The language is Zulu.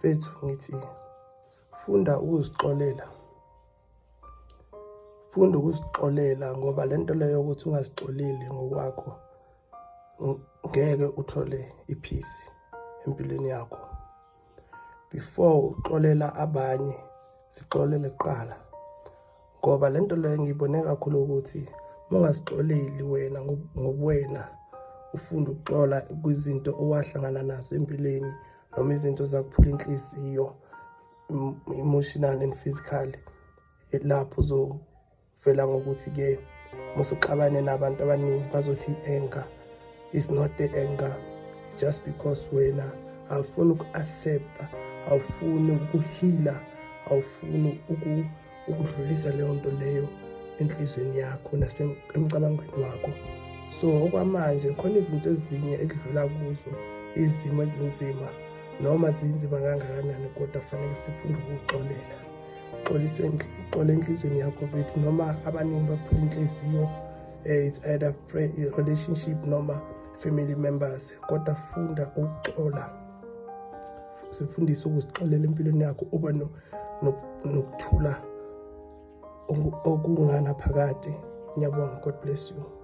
Mfethu, ngithi funda ukuzixolela, funda ukuzixolela, ngoba lento leyo ukuthi ungazixoleli ngokwakho, ngeke uthole ipeace empilweni yakho. Before uxolela abanye, zixolele kuqala, ngoba lento leyo ngiyibone kakhulu ukuthi uma ungazixoleli wena ngobuwena, ufunda ukuxola kwizinto owahlangana nazo empilweni noma izinto zakuphula inhliziyo emotional and physically, lapho uzovela ngokuthi-ke musuxabane nabantu abaningi bazothi anger is not the anger, just because wena awufuni uku-accepta, awufuni ukuheala, awufuni ukudlulisa leyo nto leyo enhliziyweni yakho nasemcabangweni wakho. So okwamanje khona izinto ezinye ekudlula kuzo, izimo ezinzima noma zinzima kangakanani, kodwa fanele sifunde ukuxolela. Xolise, xola enhliziyweni yakho, mfethu, noma abaningi baphula inhliziyo, it's either friend, relationship noma family members, kodwa funda ukuxola. Sifundise ukuzixolela empilweni yakho, ube nokuthula okungana phakade. Ngiyabonga, God bless you.